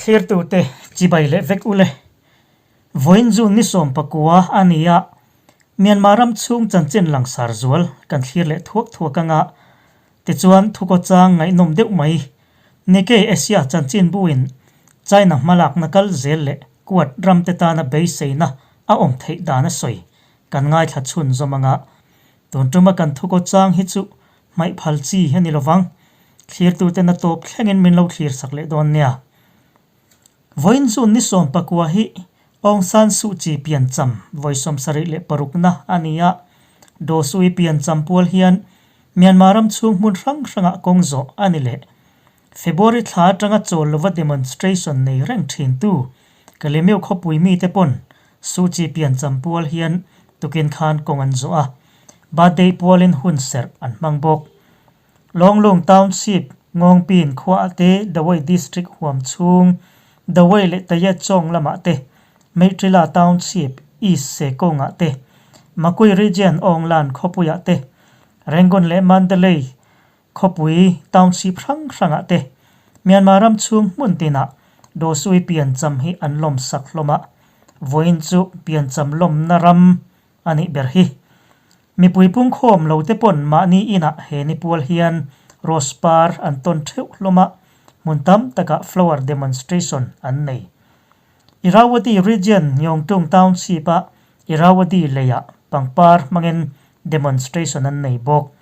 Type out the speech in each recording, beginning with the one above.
Thlirtute chibai leh vek ule. Vawiin June ni 19 a ni a, Myanmar ram chhung chanchin langsar zual kan thlir leh thuak thuak anga, tichuan thukawchang ngaihnawm deuh mai. Nikkei Asia chanchinbuin China hmalakna kal zel leh Quad ramte tana beiseina a awm theih dan a sawi kan ngaithla chhunzawm anga, tun tuma kan thukawchang hi chu hmaih phal chi a ni lovang. Thlirtuten a tawp thlengin min lo thlir sak leh dawn nia. Vawiin June ni 19 hi Aung San Suu Kyi piancham vawi 76na a ni a, Daw Suu-i piancham pual hian Myanmar ram chhung hmun hrang hrangah kawng zawh a ni leh. February thla atanga chawl lova demonstration nei reng thintu Kalemeu khawpui mite pawn Suu Kyi piancham pual hian tukin khan kawng an zawh a, birthday pualin hun serh an hmang bawk. Lawnglung Township, Ngawngpin khuaah te, Dawei District huam chhung, Dawei leh Tayetchawng lamah te, Meitrila Township, East Sekawngah te, Makui Region Awnglan khawpuiah te, Rangoon leh Mandalay khawpui Township hrang hrangah te, Myanmar ram chhung hmun tinah Dawsui piancham hi an lawmsak hlawm a, vawiin chu piancham lawmna ram a nih ber hi. Mipui pungkhawm lo te pawn mahni inah he ni pual hian rose par an tawn theuh hlawm a, hmun tam takah flower demonstration an nei. Irrawaddy Region Nyongtung Township-a Irrawaddy leiah pangpar hmangin demonstration an nei bawk.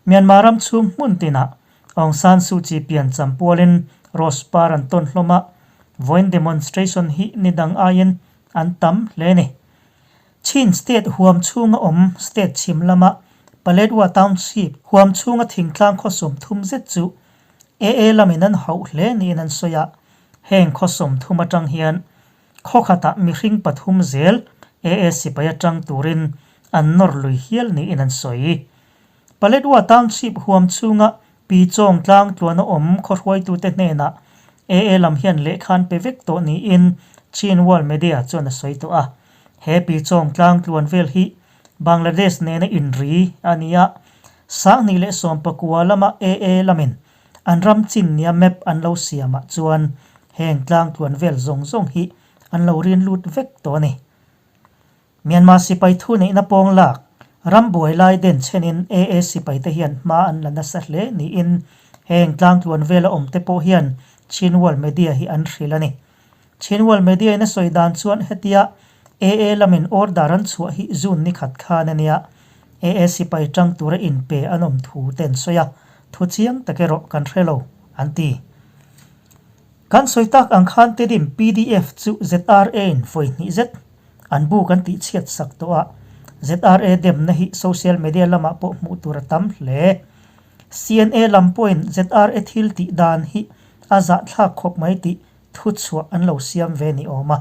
Myanmar ram chhung hmun tinah Aung San Suu Kyi piancham pualin rose par an tawn hlawm a, vawiin demonstration hi ni dang aiin an tam hle a ni. Chin State huam chhunga awm state chhim lama Paletwa Township huam chhunga thingtlang khaw 30 zet chu AA lamin an hauh hle niin an sawi a, heng khaw 30 atang hian khaw khatah mihring pathum zel AA sipai atang turin an nawr lui hial niin an sawi. Paletwa Township huam chhunga Pi Chawng tlang tluana awm khaw hruaitute hnenah AA lam hian lehkha an pe vek tawh niin Chin World Media chuan a sawi tawh a. He Pi Chawng tlang tluan vel hi Bangladesh nena inri a ni a, 2019 lama AA lamin an ram chin nia map an lo siamah chuan heng tlang tluan vel zawng zawng hi an lo rin lut vek tawh a ni. Myanmar sipai thuneihna pawng lak, ram buai lai den chhenin AA sipaite hian hma an la nasa hle niin heng tlangtluan vela awmte pawh hian Chin World Media hi an hrilh a ni. Chin World Media in a sawi dan chuan hetia AA lamin order an chhuah hi June ni khat khan a nia, AA sipai tang tura inpe an awm thu te an sawi a, thu chiang tak erawh kan hre lo, an ti. Kan sawi tak ang khan Tedim pdf chu ZRA in vawi hnih zet an bu kan tih chhiat sak tawh a, ZRA demna hi social media lamah pawh hmuh tur a tam hle. CNA lam pawhin ZRA thil tih dan hi a zahthlak khawp mai tih thu chhuah an lo siam ve ni awm a.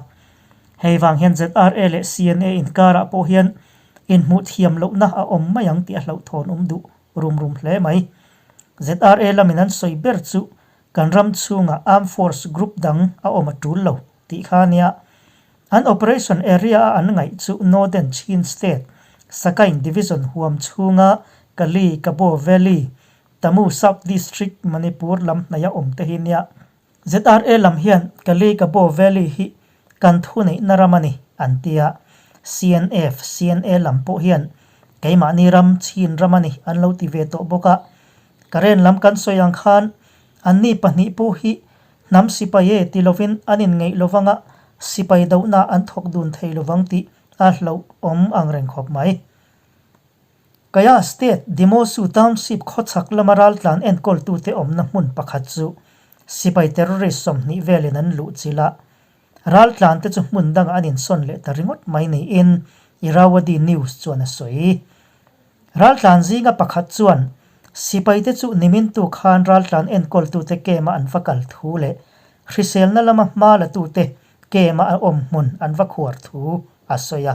Hei vang hian ZRA leh CNA inkarah pawh hian inhmuh thiam lohna a awm mai ang tih a hlauhthawn awm duh rum rum hle mai. ZRA lamin an sawi ber chu Kan ram chhungah Armed Force group dang a awm a tul lo tih kha a nia. An operation area a an ngaih chu Northern Chin State, Sakaing Division huam chhunga Kali, Kabaw Valley, Tamu Sub-District, Manipur lam hnaia awm te hi nia. ZRA lam hian Kali, Kabaw Valley hi kan thuneihna ram a ni an ti a. CNF, CNA lam pawh hian keimahni ram, Chin ram a ni an lo ti ve tawh bawk a. Karen lam kan sawi ang khan anni pahnih pawh hi hnam sipai e ti lovin an inngeih lovang a, sipai dohna an thawk dun thei lovang tih a hlauhawm ang reng khawp mai. Kaya State Dimosu Township khawchhak lama raltlan enkawltute awmna hmun pakhat chu sipai terrorist 20 velin an luh chilh a, raltlante chu hmun dangah an insawn leh ta ringawt mai niin Irrawaddy News chuan a sawi. Raltlan zinga pakhat chuan sipaite chu nimintu khan raltlan enkawltute camp-a an va kal thu leh hriselna lama hma latute camp-a a awm hmun an va khuar thu a sawi a.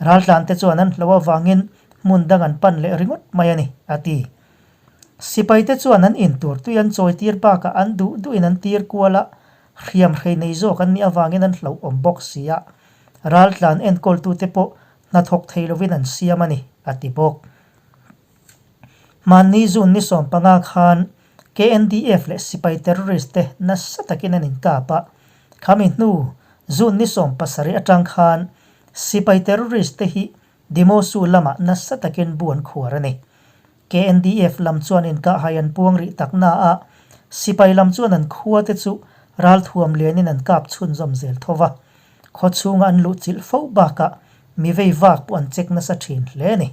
Raltlante chuan an hlo avangin hmun dang an pan leh ringawt mai a ni, a ti. Sipaite chuan an intur tui an chawi tir bakah an duh duhin an tir kual a, hriam hrei nei zawk an nih avangin an hlauhawm bawk si a. Raltlan enkawltute pawh hnathawk thei lovin an siam a ni, a ti bawk. Hmanni June ni 15 khan KNDF leh sipai terrorist te nasa takin an inkap a. Khami hnu June ni 17 atang khan sipai terrorist te hi Demosu lamah nasa takin bu an khuar a ni. KNDF lam chuan inkahhai an puang rih tak na a, sipai lam chuan an khua te chu ralthuam lianin an kap chhunzawm zel tho va. Khaw chhunga an luh chilh fo bakah mi vei vak pawh an check nasa thin hle a ni.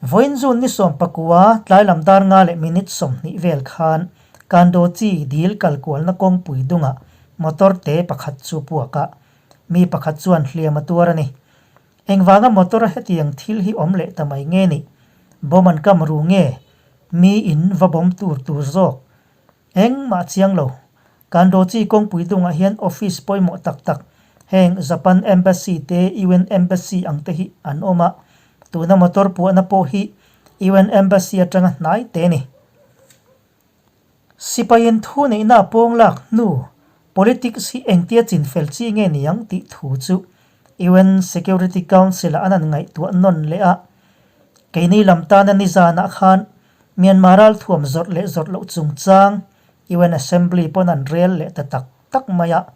Vawiin June ni 19 tlai lam dar nga leh minute 20 vel khan Kandochi dil kal kualna kawngpui dungah motor te pakhat chu puak a, mi pakhat chuan hliam a tuar a ni. Engvanga motor a hetiang thil hi awm leh ta mai nge nih? Bomb an kam ru nge? Mi in va bomb tur tur zawk? Engmah chiang lo. Kandochi kawngpui dungah hian office pawimawh tak tak heng Japan Embassy te UN Embassy ang te hi an awm a, tuna motor puahna pawh hi UN Embassy atanga hnai te ni. Sipaiin thu neihna a pawng lak hnu politics hi engtia chinfel chi nge ni ang tih thu chu UN Security Council-ah an han ngaihtuah nawn leh a. Keini lam tana nizanah khan Myanmar ralthuam zawrh leh zawrh loh chungchang UN Assembly pawn an rel leh ta tak tak mai a.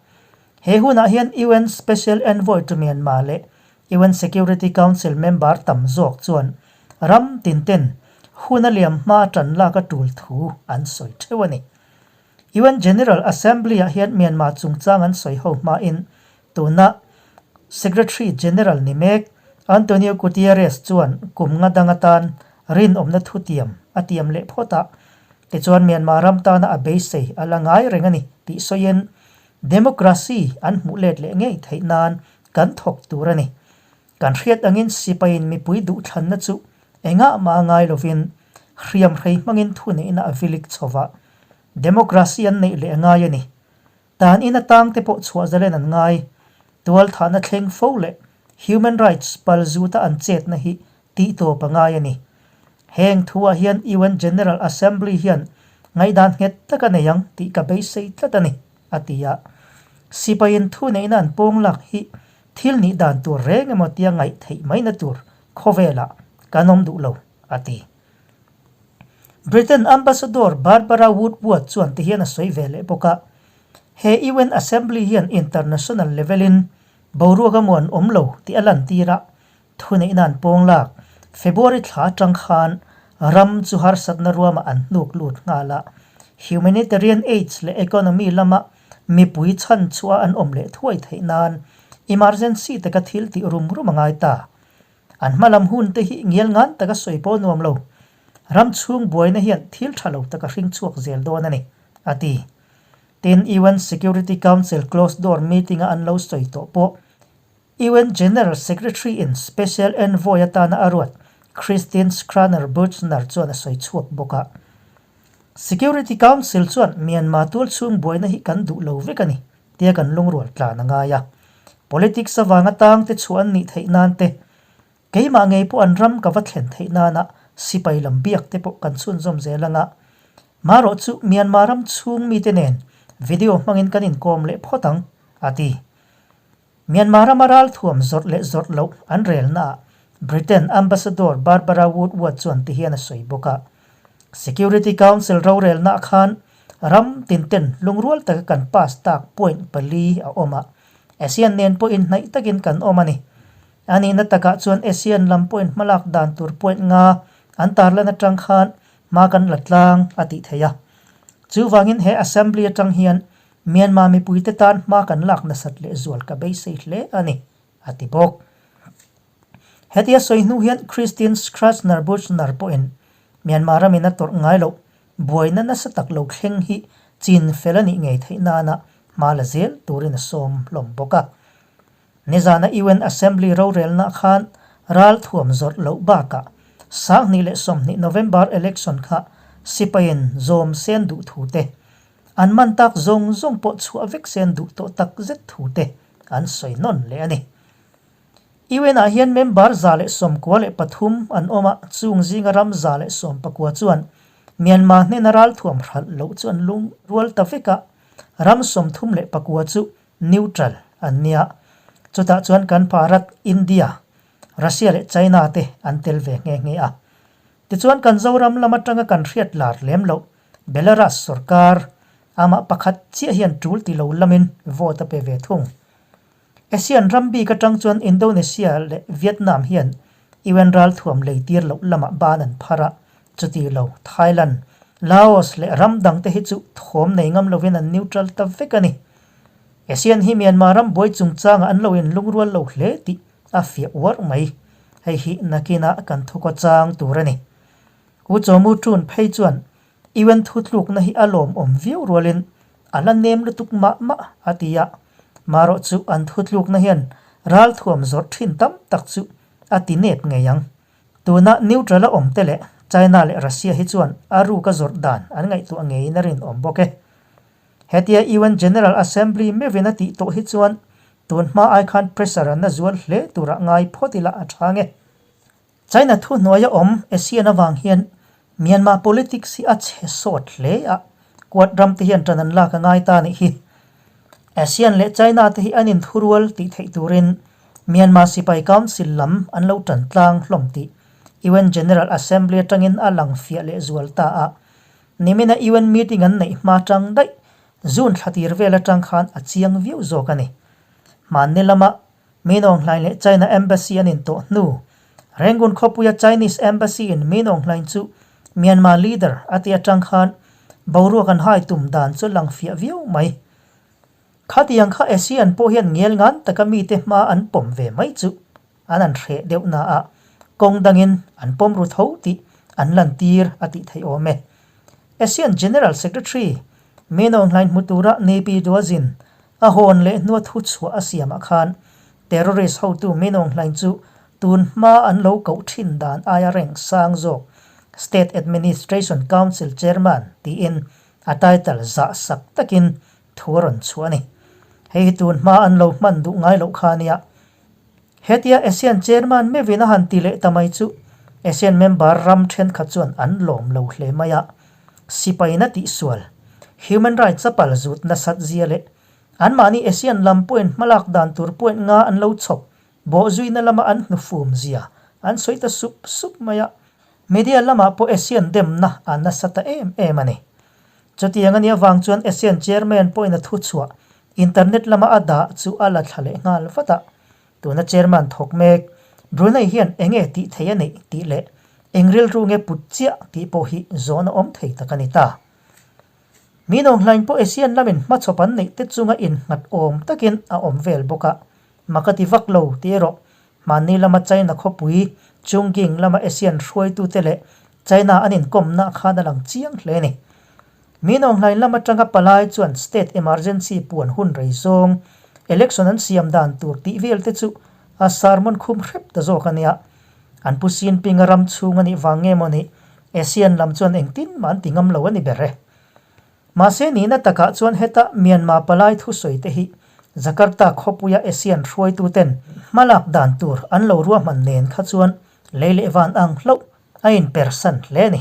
He hunah hian UN Special Envoy to Myanmar leh UN Security Council member tam zawk chuan ram tin ten hun a liam hma tan lak a tul thu an sawi theuh a ni. UN General Assembly-ah hian Myanmar chungchang an sawi ho hmain tuna Secretary General ni mek Antonio Guterres chuan kum nga dang atan rinawmna thutiam a tiam leh phawt a, tichuan Myanmar ram tana a beisei a la ngai reng a ni tih sawiin democracy an hmuh let leh ngei theih nan kan thawk tur a ni. Kan hriat angin sipaiin mipui duhthlanna chu engah mah a ngai lovin hriamhrei hmangin thuneihna a vilik chho va, democracy an neih leh a ngai a ni. Dan in atang te pawh chhuah zalen an ngai. Tualthahna thleng fo leh human rights pal zuta an chetna hi tih tawp a ngai a ni. Heng thuah hian UN General Assembly hian ngaihdan nghet tak a nei ang tih ka beisei tlat a ni, a ti a. Sipaiin thuneihna an pawng lak hi thil nih dan tur reng emaw tia ngaih theih maina tur khawvelah kan awm duh lo, a ti. Britain Ambassador Barbara Woodward chuan tihian a sawi ve leh bawk a, He UN Assembly hian international level-in boruak a muan awm lo tih a lantir a, Thuneihna an pawng lak. February thla atang khan ram chu harsatna ruamah an hnuk lut nghal a, humanitarian aids leh economy lama mipui chhan chhuah an awm leh thuai theih nan emergency taka thil tih rum rum a ngai ta. An hma lam hun te hi ngial ngan taka sawi pawh nuam lo. Ram chhung buaina hian thil tha lo taka hring chhuak zel dawn a ni, a ti. Tin, UN Security Council closed door meeting-a an lo sawi tawh pawh UN General Secretary in Special Envoy atana a ruat Christine Schraner Burgener chuan a sawi chhuak bawk a. Security Council chuan Myanmar tualchhung buaina hi kan duh lo vek a ni tia kan lungrual tlan a ngai a. Politics avanga tangte chhuah an nih theih nan te, keimah ngei pawh an ram ka va thlen theih nana sipai lam biak te pawh kan chhunzawm zel anga. Marawh chu Myanmar ram chhung mite nen video hmangin kan inkawm leh phawt ang, a ti. Myanmar rama ralthuam zawrh leh zawrh loh an relnaah Britain Ambassador Barbara Woodward chuan tihian a sawi bawk a, Security Council rorelnaah khan ram tinten lungrual taka kan pass tak point pali a awm a, ASEAN nen pawhin hnaih takin kan awm a ni. A nihna takah chuan ASEAN lam pawhin hmalak dan tur point nga an tarlan atang khan hma kan la tlang a tih theih a. Chuvangin he Assembly atang hian Myanmar mipuite tan hma kan lak nasat leh zual ka beisei hle a ni, a ti bawk. Hetia sawi hnu hian Christine Schraner Burgener pawhin Myanmar ramin a tawrh ngai loh buaina nasa tak lo thleng hi chin fel a nih ngei theih nana hma la zel turin a sawm hlawm bawk a. Nizana UN Assembly rorelna khan ralthuam zawrh loh bakah 2020 November election kha sipaiin zawm sen duh thu te, an man tak zawng zawng pawh chhuah vek sen duh tawh tak zet thu te an sawi nawn leh a ni. UN ah hian member 193 an awm a, chung zinga ram 119 chuan Myanmar hnena ralthuam hralh loh chu an lungrual ta vek a, ram 39 chu Neutral an nia. Chutah chuan kan Bharat, India, Russia leh China te an tel ve nghe nghe a. Tichuan kan Zoram lam atanga kan hriat lar lem loh Belarus sorkar, Amah pakhat chiah hian tul ti lo lamin vote a pe ve thung. ASEAN ram bik atang chuan Indonesia leh Vietnam hian UN ralthuam lei tir loh lamah ban an phar a, chuti lo Thailand, Laos leh ram dangte hi chu thawm nei ngam lovin an neutral ta vek a ni. ASEAN hi Myanmar ram buai chungchangah an lo inlungrual lo hle tih a fiah uarh mai. Hei hi nakinah kan thukaw chang tur a ni. U Chawmu Tun phei chuan UN thutlukna hi a lawmawm viau rualin a la nem lutuk mah mah a ti a, marawh chu an thutlukna hian ralthuam zawrh thin tam tak chu a ti nep ngei ang. Tuna neutral a awm te leh China leh Russia hi chuan a ruka zawrh dan an ngaihtuah ngeiin a rinawm bawk e. Hetia UN General Assembly meuhin a tih tawh hi chuan tun hma ai khan pressure an na zual hle turah ngai phawt ila a tha nge. China thuhnuaia awm ASEAN avang hian Myanmar politics hi a chhe sawt hle a, Quad ram te hian ṭan an lak a ngai ta nih hi. ASEAN leh China te hi an inthurual tih theih turin Myanmar sipai council lam an lo ṭan tlang hlawm tih UN General Assembly aṭangin a lang fiah leh zual ta a. Nimina UN meeting an neih hma ṭang daih June thla tir vel aṭang khan a chiang viau zawk a ni. Hmanni lama Min Aung Hlaing leh China Embassy an intawh hnu. Rangoon khawpuia Chinese Embassy in Min Aung Hlaing chu Myanmar leader a ti atang khan boruak an hai tum dan chu lang fiah viau mai. Khatiang kha ASEAN pawh hian ngel ngan taka mite hma an pawm ve mai chu an an hreh deuh na a, kawng dangin an pawm ru tho tih an lantir a tih theih awm e. ASEAN General Secretary Min Aung Hlaing hmu tura Naypyidaw Duazin A hawn leh hnua thu chhuah a siamah khan terrorist hotu Min Aung Hlaing chu tun hma an lo koh thin dan aia reng sang zawk State Administration Council Chairman tiin a title zah sak takin thu a rawn chhuah a ni. Hei hi tun hma an lo hman duh ngai loh kha a nia. Hetia ASEAN Chairman meuhin a han ti leh ta mai chu ASEAN member ram thenkhat chuan an lawm lo hle mai a. Sipaina tihsual, human rights a pal zut nasat zia leh anmahni ASEAN lam pawhin hmalak dan tur point nga an lo chhawp bawhzuina lama an hnufum zia an sawi ta sup sup mai a. Media lamah pawh ASEAN demna a nasa ta em em a ni. Chutiang a nih avang chuan ASEAN chairman pawhin a thuchhuah internet lama a dah chu a la thla leh nghal vat a. Tuna chairman thawk mek Brunei hian eng nge tih thei a neih tih leh eng rilru nge put chiah tih pawh hi zawn a awm thei tak a ni ta. Min Aung Hlaing pawh ASEAN lamin hmachhawp an neih te chunga innghat awm takin a awm vel bawk a, mak a ti vak lo tih erawh hmanni lama China khawpui Chungking lama ASEAN hruaitute leh China an inkawmna khan a lang chiang hle a ni. Min Aung Hlaing lam atanga palai chuan state emergency puan hun rei zawng, election an siam dan tur tih vel te chu a sermon khum hrep ta zawk a nia. An Pu Xinping a ram chhung a nih vang nge maw ni, ASEAN lam chuan engtin mah an ti ngam lo a ni ber e. Mahse nihna takah chuan heta Myanmar palai thusawi te hi Jakarta khawpuia ASEAN hruaituten hmalak dan tur an lo ruahman nen kha chuan lei leh van ang hlauh a inpersan hle a ni.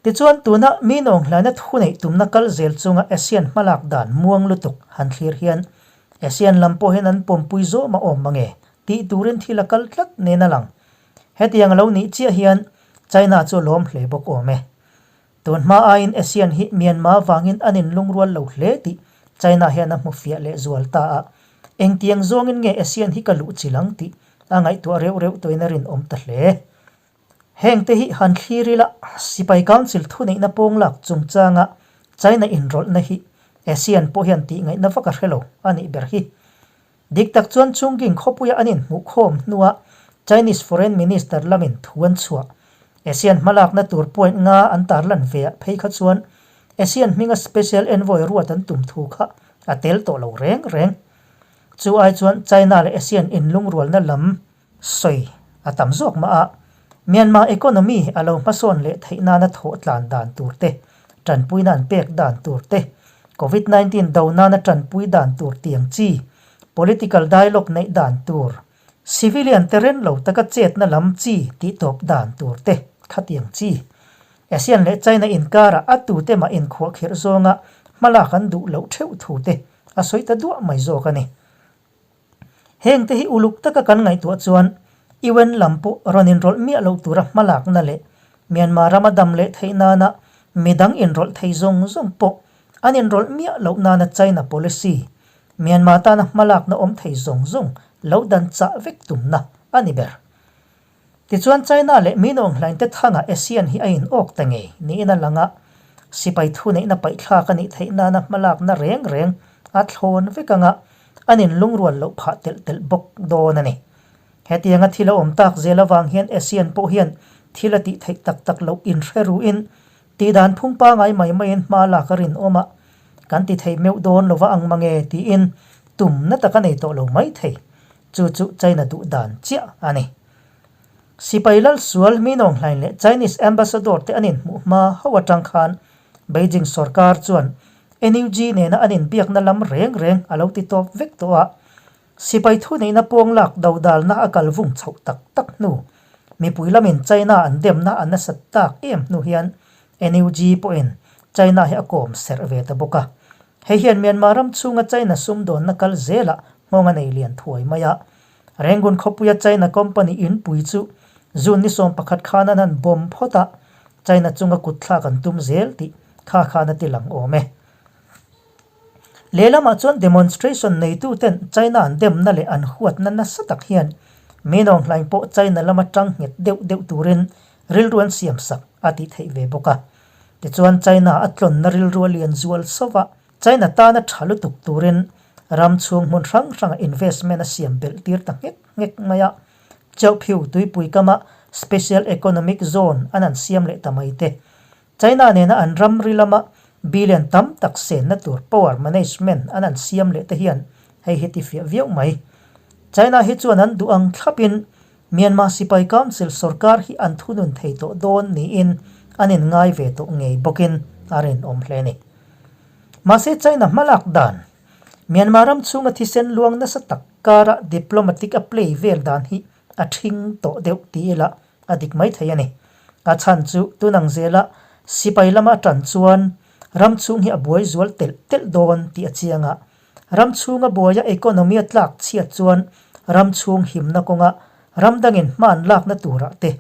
Tichuan, tuna mi nawnghlaina thu neih tumna kal zel chunga ASEAN hmalak dan muang lutuk han thlir hian ASEAN lam pawh hian an pawmpui zawm a awm mange tih turin thil a kal tlat nen a lang. Hetiang a lo nih chiah hian China chu a lawm hle bawk awm e. Tun hma aiin ASEAN hi Myanmar vangin an inlungrual lo hle tih China hian a hmu fiah leh zual ta a, engtiang zawngin nge ASEAN hi ka luh chilh ang tih a ngaihtuah reuh reuh tawhin a rinawm ta hle. Hengte hi han thlir ila, Sipai Council thuneihna pawnglak chungchanga China inrawlhna hi ASEAN pawh hian tihngaihna vak a hre lo a nih ber hi. Dik tak chuan Chungking khawpuia an inhmuhkhawm hnua Chinese Foreign Minister lamin thu an chhuah. ASEAN hmalakna tur point nga an tarlan veah phei kha chuan ASEAN hminga Special Envoy ruat an tum thu kha a tel tawh lo reng reng. Chu ai chuan China leh ASEAN inlungrualna lam Sawi a tam zawk mah a, Myanmar economy a lo hmasawn leh theih nana thawh tlan dan tur te, tanpuina an pek dan tur te, Covid 19 do nana tanpui dan tur tiang chi, political dialogue neih dan tur, civilian te ren lo taka chetna lam chi tih tawp dan tur te khatiang chi. ASEAN leh China inkarah a tute mah inkhuahkhirh zawnga hmalak an duh loh theuh thu te a sawi ta duah mai zawk a ni. Heng te hi uluk taka kan ngaihtuah chuan UN lam pawh rawn inrawlh miah loh tura hmalakna leh Myanmar rama dam leh theih nana midang inrawlh thei zawng zawng pawh An inrawlh miah loh nana China policy, Myanmar tana hmalakna awm thei zawng zawng lo dan chah vek tumna a ni ber. Tichuan China leh Min Aung Hlaing te thangah ASEAN hi a in awk ta ngei niin a lang a, sipai thuneihna paihthlak a nih theih nana hmalakna reng reng a thlawn vek anga an in lungrual loh phah telh telh bawk dawn a ni. Hetianga thil a awm tak zel avang hian ASEAN pawh hian thil a tih theih tak tak loh inhre ruin tihdan phung pangai mai maiin hma lak a rinawm a, kan ti thei meuh dawn lova ang mange tiin tumna tak a nei tawh lo mai thei. Chu chu China duh dan chiah a ni. Sipai Lalsual, Min Aung Hlaing leh Chinese Ambassador te an inhmuh hma ho atang khan Beijing sorkar chuan NUG nena an inbiakna lam reng reng a lo ti tawp vek tawh a. Sipai thuneihna pawng lak dodalna a kal vung chhoh tak tak hnu, mipui lamin China an demna a nasat tak em hnu hian NUG pawhin China hi a kawm serh ve ta bawk a. Hei hian Myanmar ram chhunga China sumdawnna kal zelah nghawng a nei lian thuai mai a. Rangoon khawpuia China company inpui chu June ni 11 khan an han bomb phawt a, China chunga kutthlak an tum zel tih kha khan a ti lang awm e. Lehlamah chuan demonstration neituten China an demna leh an huatna nasa tak hian Min Aung Hlaing pawh China lama tang nghet deuh deuh turin rilru an siamsak a tih theih ve bawk a. Tichuan China a tlawnna rilru a lian zual sauh a, China tana tha lutuk turin ram chhung hmun hrang hranga investment a siam belh tir ta nghek nghek mai a. Chauhphiu tuipui kama Special Economic Zone an han siam leh ta mai te. China nena an ramri lama billion tam tak senna tur power management an han siam leh te hian hei hi ti fiah viau mai. China hi chuan an duh ang thlapin Myanmar Sipai Council sorkar hi an thunun thei tawh dawn niin an inngai ve tawh ngei bawkin a rinawm hle a ni. Mahse China hmalak dan, Myanmar ram chhunga thisen luang nasa tak kara diplomatic a play vel dan hi a ṭhing tawh deuh ti ila a dik mai thei a ni. A chhan chu tunang zela sipai lama a ṭan chuan ram chhung hi a buai zual telh telh dawn tih a chiang a, Ram chhunga buaia economy a tlak chhiat chuan ram chhung himna kawnga ram dangin hma an lakna turah te,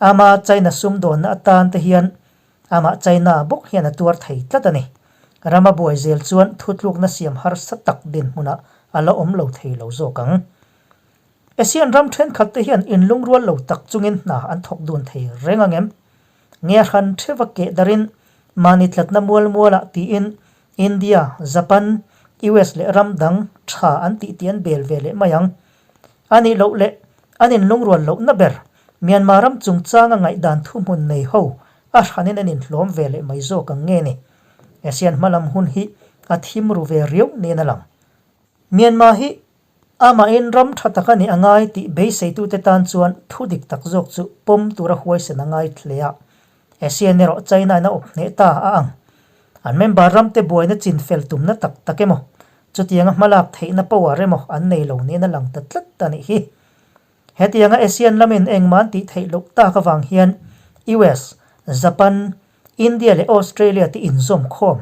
ama China sumdawnna atan te hian amah China bawk hian a tuar thei tlat a ni. Rama buai zel chuan thutlukna siam harsa tak dinhmunah a la awm lo thei lo zawk ang. Asian ram thenkhat te hian inlungrual lo tak chungin hna an thawk dun thei reng ang em? Nge hran theuva keh darin mahni tlatna mual mualah tiin India, Japan, US leh ram dang tha an tih tih an bel ve leh mai ang. A nih loh leh an inlungrual lohna ber Myanmar ram chungchanga ngaihdan thuhmun nei ho a hranin an inhlawm ve leh mai zawk ang nge ni? ASEAN hmalam hun hi a thim ru ve riau niin a lang. Myanmar hi Amahin ram tha tak a nih a ngai tih beiseitute tan chuan thu dik tak zawk chu pawm tura huaisen a ngai hle a. ASEAN erawh China in a awp hneh ta a ang. An member ramte buaina chin fel tumna tak tak emaw, chutianga hmalak theihna power emaw an nei lo niin a lang ta tlat a nih hi. Hetianga ASEAN lamin engmah an tih theih loh tak avang hian US, Japan, India leh Australia te inzawm khawm.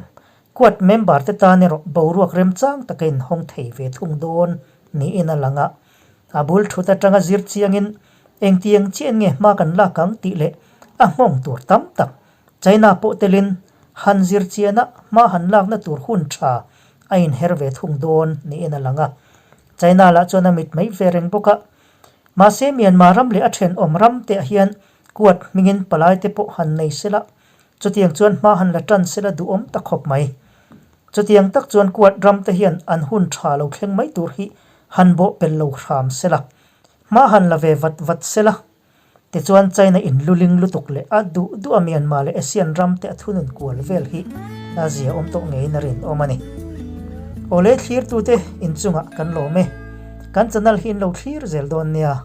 Quad member te tan erawh boruak remchang taka inhawng thei ve thung dawn niin a lang a. A bul thut atanga zir chiangin engtiang chian nge hma kan lak ang tih leh a nghawng tur tam tak China pawh telin han zir chiana hma han lakna tur hun tha a inher ve thung dawn niin a lang a. China lah chuan a mit mai ve reng bawk a. Mahse Myanmar ram leh a thenawm ram te ah hian Kuat hmingin palai te pawh han nei sela, chutiang chuan hma han la tan sela duhawm ta khawp mai. Chutiang tak chuan kuat ram te hian an hun tha lo thleng mai tur hi han bawh pel lo hram sela, hma han la ve vat vat sela. Tichuan China in luling lutuk leh a duh duh a Myanmar leh ASEAN ram te a thunun kual vel hi a zia awm tawh ngeiin a rinawm a ni. Awle thlirtute inchungah kan lawm e. Kan channel hi in lo thlir zel dawn nia.